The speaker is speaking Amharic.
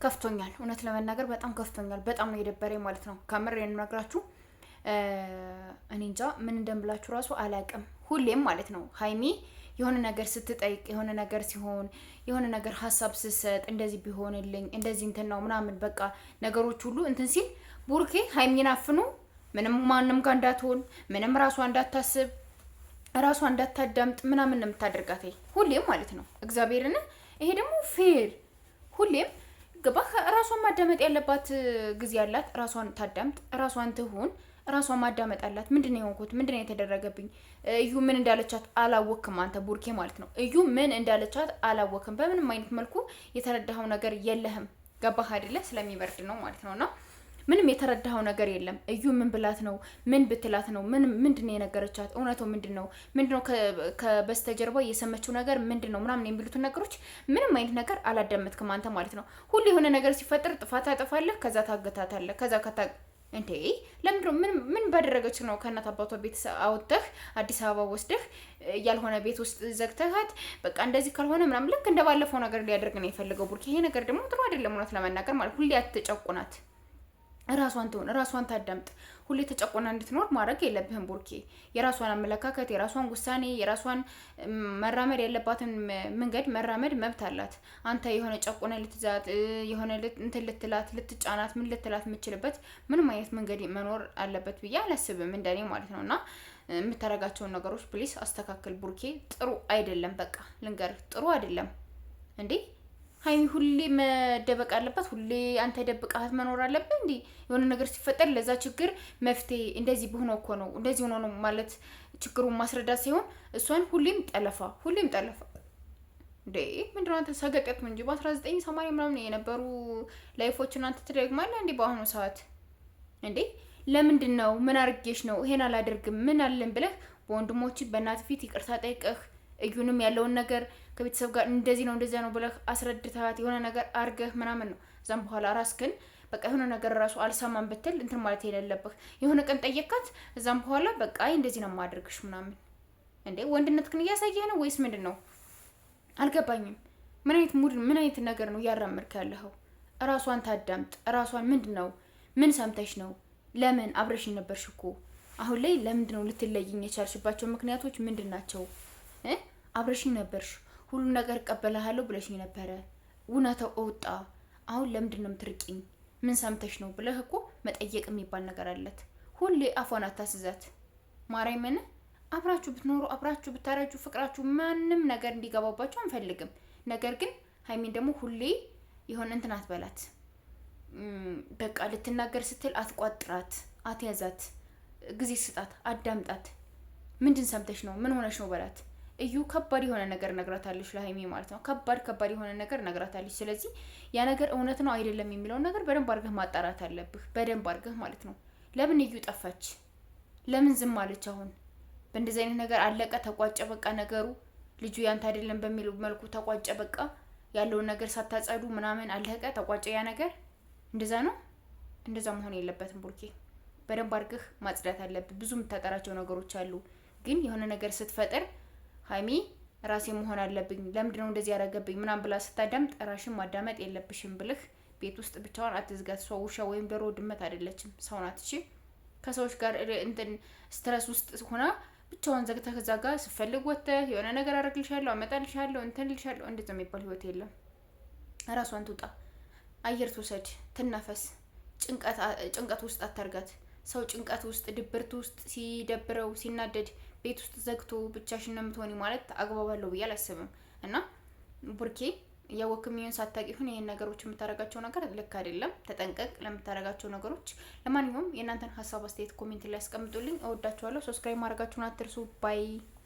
ከፍቶኛል። እውነት ለመናገር በጣም ከፍቶኛል። በጣም ነው የደበረኝ ማለት ነው። ከምር የምነግራችሁ እኔ እንጃ ምን እንደምላችሁ ራሱ አላቅም። ሁሌም ማለት ነው ሀይሚ የሆነ ነገር ስትጠይቅ፣ የሆነ ነገር ሲሆን፣ የሆነ ነገር ሀሳብ ስትሰጥ፣ እንደዚህ ቢሆንልኝ፣ እንደዚህ እንትን ነው ምናምን በቃ ነገሮች ሁሉ እንትን ሲል ቡርኬ ሀይሚን አፍኖ ምንም ማንም ጋር እንዳትሆን፣ ምንም ራሷ እንዳታስብ፣ ራሷ እንዳታዳምጥ ምናምን ነው የምታደርጋት ሁሌም ማለት ነው። እግዚአብሔርን ይሄ ደግሞ fair ሁሌም ገባህ። ራሷን ማዳመጥ ያለባት ጊዜ አላት። ራሷን ታዳምጥ፣ ራሷን ትሁን፣ ራሷን ማዳመጥ አላት። ምንድን ነው የሆንኩት? ምንድን ነው የተደረገብኝ? እዩ ምን እንዳለቻት አላወክም አንተ ቡርኬ ማለት ነው። እዩ ምን እንዳለቻት አላወክም። በምንም አይነት መልኩ የተረዳኸው ነገር የለህም። ገባህ አይደለ? ስለሚበርድ ነው ማለት ነውና ምንም የተረዳኸው ነገር የለም። እዩ ምን ብላት ነው? ምን ብትላት ነው? ምን ምንድን ነው የነገረቻት? እውነቱ ምንድን ነው? ምንድን ነው ከበስተጀርባ የሰመችው ነገር ምንድን ነው? ምናምን የሚሉትን ነገሮች ምንም አይነት ነገር አላዳመጥክም አንተ ማለት ነው። ሁሉ የሆነ ነገር ሲፈጠር ጥፋት ታጠፋለህ፣ ከዛ ታገታታለህ፣ ከዛ ከታ እንዴ ለምንድነው? ምን ምን ባደረገች ነው ከእናት አባቷ ቤት አወጥተህ አዲስ አበባ ወስደህ ያልሆነ ቤት ውስጥ ዘግተሃት፣ በቃ እንደዚህ ካልሆነ ምናምን ልክ እንደ ባለፈው ነገር ሊያደርግ ነው የፈለገው ቡርኬ። ይሄ ነገር ደግሞ ጥሩ አይደለም፣ እውነት ለመናገር ማለት ሁሌ አትጨቁናት። ራሷን ትሆን፣ ራሷን ታዳምጥ። ሁሌ ተጨቆና እንድትኖር ማድረግ የለብህም ቡርኬ። የራሷን አመለካከት፣ የራሷን ውሳኔ፣ የራሷን መራመድ ያለባትን መንገድ መራመድ መብት አላት። አንተ የሆነ ጨቆነ ልትዛት፣ የሆነ እንትን ልትላት፣ ልትጫናት፣ ምን ልትላት የምችልበት ምንም አይነት መንገድ መኖር አለበት ብዬ አላስብም፣ እንደኔ ማለት ነው። እና የምታደርጋቸውን ነገሮች please አስተካክል ቡርኬ። ጥሩ አይደለም፣ በቃ ልንገርህ፣ ጥሩ አይደለም እንዴ ሀይሚ ሁሌ መደበቅ አለባት? ሁሌ አንተ ደብቀሃት መኖር አለብህ እንዴ? የሆነ ነገር ሲፈጠር ለዛ ችግር መፍትሄ እንደዚህ ብሆኖ እኮ ነው፣ እንደዚህ ሆኖ ነው ማለት ችግሩን ማስረዳት ሲሆን እሷን ሁሌም ጠለፋ፣ ሁሌም ጠለፋ። እንዴ ምንድነው አንተ ሰገጠት እንጂ በ1980 ምናምን የነበሩ life ኦችን አንተ ትደግማለህ እንዴ በአሁኑ ሰዓት? እንዴ ለምንድን ነው? ምን አርጌሽ ነው? ይሄን አላደርግም ምን አለን ብለህ በወንድሞች በእናት ፊት ይቅርታ ጠይቀህ እዩንም ያለውን ነገር ከቤተሰብ ጋር እንደዚህ ነው እንደዚያ ነው ብለህ አስረድታት የሆነ ነገር አርገህ ምናምን ነው። እዛም በኋላ ራስ ግን በቃ የሆነ ነገር ራሱ አልሰማም ብትል እንትን ማለት የሌለብህ የሆነ ቀን ጠየካት፣ እዛም በኋላ በቃ አይ እንደዚህ ነው የማደርግሽ ምናምን። እንዴ ወንድነት ግን እያሳየህ ነው ወይስ ምንድን ነው? አልገባኝም። ምን አይነት mood፣ ምን አይነት ነገር ነው እያራመድክ ያለኸው? እራሷን ታዳምጥ። እራሷን ምንድን ነው፣ ምን ሰምተሽ ነው? ለምን አብረሽኝ ነበርሽ እኮ፣ አሁን ላይ ለምንድን ነው ልትለይኝ የቻልሽባቸው ምክንያቶች ምንድን ናቸው? አብረሽኝ ነበርሽ፣ ሁሉም ነገር እቀበልሃለሁ ብለሽኝ ነበረ። እውነታው ወጣ። አሁን ለምንድን ነው የምትርቂኝ? ምን ሰምተሽ ነው ብለህ እኮ መጠየቅ የሚባል ነገር አለት። ሁሌ አፏን አታስዛት። ማርያምን አብራችሁ ብትኖሩ፣ አብራችሁ ብታረጁ ፍቅራችሁ ማንም ነገር እንዲገባባችሁ አንፈልግም። ነገር ግን ሀይሚን ደግሞ ሁሌ የሆነ እንትን አትበላት። በቃ ልትናገር ስትል አትቋጥራት፣ አትያዛት፣ ጊዜ ስጣት፣ አዳምጣት። ምንድን ሰምተሽ ነው? ምን ሆነሽ ነው በላት። እዩ ከባድ የሆነ ነገር ነግራታለች ለሀይሚ ማለት ነው። ከባድ ከባድ የሆነ ነገር ነግራታለች። ስለዚህ ያ ነገር እውነት ነው አይደለም የሚለውን ነገር በደንብ አድርገህ ማጣራት አለብህ። በደንብ አድርገህ ማለት ነው። ለምን እዩ ጠፋች? ለምን ዝም አለች? አሁን በእንደዚህ አይነት ነገር አለቀ፣ ተቋጨ፣ በቃ ነገሩ ልጁ ያንተ አይደለም በሚል መልኩ ተቋጨ፣ በቃ ያለውን ነገር ሳታጸዱ ምናምን አለቀ፣ ተቋጨ ያ ነገር። እንደዛ ነው። እንደዛ መሆን የለበትም ቡርኬ። በደንብ አድርገህ ማጽዳት አለብህ። ብዙ የምታጠራቸው ነገሮች አሉ። ግን የሆነ ነገር ስትፈጥር ሀይሚ ራሴ መሆን አለብኝ፣ ለምንድነው እንደዚህ ያደረገብኝ ምናምን ብላ ስታዳምጥ ራሽን ማዳመጥ የለብሽም ብልህ ቤት ውስጥ ብቻዋን አትዝጋት። እሷ ውሻ ወይም ዶሮ ድመት አይደለችም፣ ሰው ናት። እሺ ከሰዎች ጋር እንትን stress ውስጥ ሆና ብቻዋን ዘግተህ ከዛ ጋር ስፈልግ ወጥተህ የሆነ ነገር አደርግልሻለሁ፣ አመጣልሻለሁ፣ እንትን ልሻለሁ እንደዛ የሚባል ህይወት የለም። ራሷን ትውጣ፣ አየር ትውሰድ፣ ትናፈስ። ጭንቀት ውስጥ አታርጋት። ሰው ጭንቀት ውስጥ፣ ድብርት ውስጥ ሲደብረው፣ ሲናደድ ቤት ውስጥ ዘግቶ ብቻሽን ነው የምትሆኒ ማለት አግባብ አለው ብዬ አላስብም። እና ቡርኬ እያወቅም ይሁን ሳታውቅ ይሁን ይሄን ነገሮች የምታደርጋቸው ነገር ልክ አይደለም። ተጠንቀቅ ለምታደርጋቸው ነገሮች። ለማንኛውም የእናንተን ሀሳብ አስተያየት comment ላይ ያስቀምጡልኝ። እወዳችኋለሁ። subscribe ማድረጋችሁን አትርሱ። Bye.